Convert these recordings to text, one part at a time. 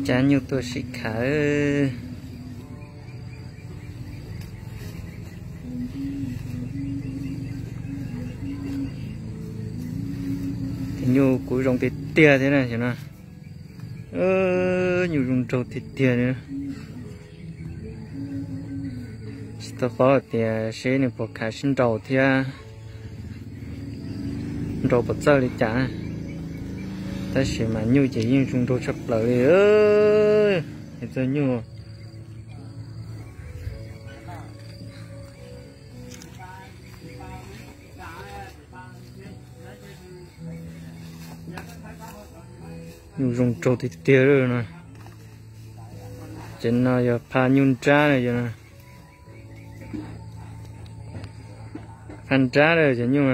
Cab nyuj tuaj sib khav. Tus nyuj kuj zoo tiag tiag thiab na, no. Nyuj zoo nraug tiag tiag li. Tsis tau paub hais tias seb nws puas khav sib nraus thiab nraus puas txawj li cas, tab sis mas nyuj ces yeej zoo nraug tshaj plaws li. Es txog nyuj, nyuj zoo nraug tiag tiag li no. Ces no yog pha nyuj nrab na, yog pha nrab na cov nyuj.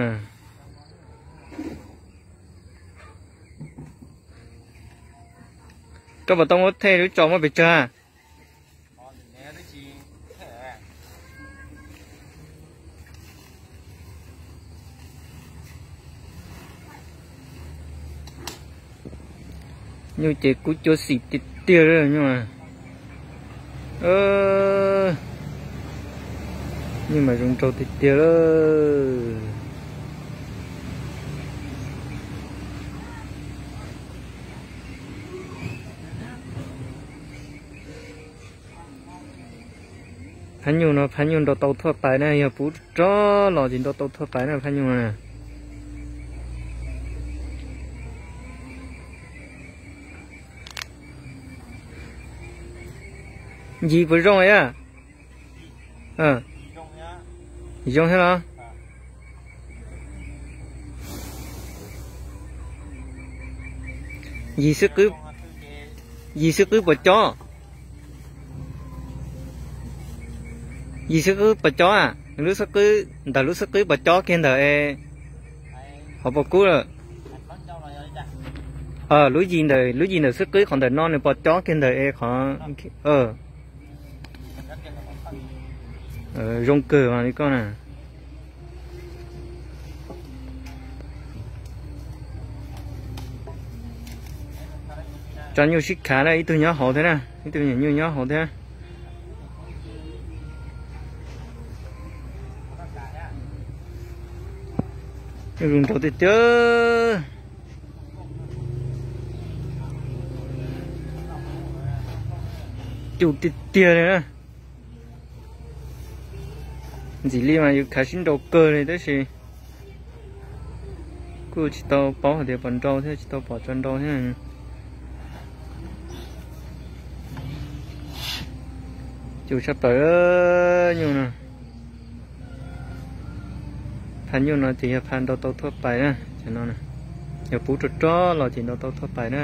Koj puas tau muab thej lub tso muab pes tsawg? Nyuj ces kub cuab xim tiag tiag li nyuj. Nyuj mas zoo nraug tiag tiag li. Phab nyuj no phab nyuj nrau tau thuaj pais na, yog puv rog los ces nrau tau thuaj pais na phab nyuj na. Ncig puas zoo a? Zoo thiab los? Yig xwb qwb, yig xwb qwb puas cob? Yig xwb qwb puas cob a? Lub xwb qwb ntawm, lub xwb qwb puas cob kiag ntawm es qhov puas kub lawm? Lub yig ntawm, lub yig ntawm xwb qwb qhov ntawm no nws puas cob kiag ntawm es qhov zoo kawg li koj na. Tso nyuj sib khav na, ib tug nyob hauv thiab na, ib tug nyuam nyuj nyob hauv thiab. Nyuj zoo nraug tiag tiag. Cus tiag tiag li na. Ntxim li mas yus khav sib nrau kawg li tab sis kuj tsis tau paub hais tias puas nrau thiab tsis tau pom tso nrau thiab. Cus tshaj plaws nyuj no. Pha nyuj no ces yog pha nrau tau thuaj pais na, cov no, yog puv rog rog los ces nrau tau thuaj pais na.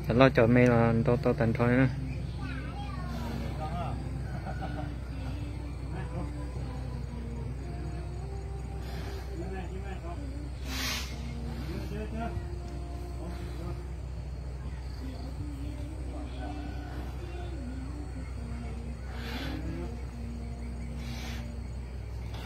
Cov loj cov me los nrau tau tag nrho li na.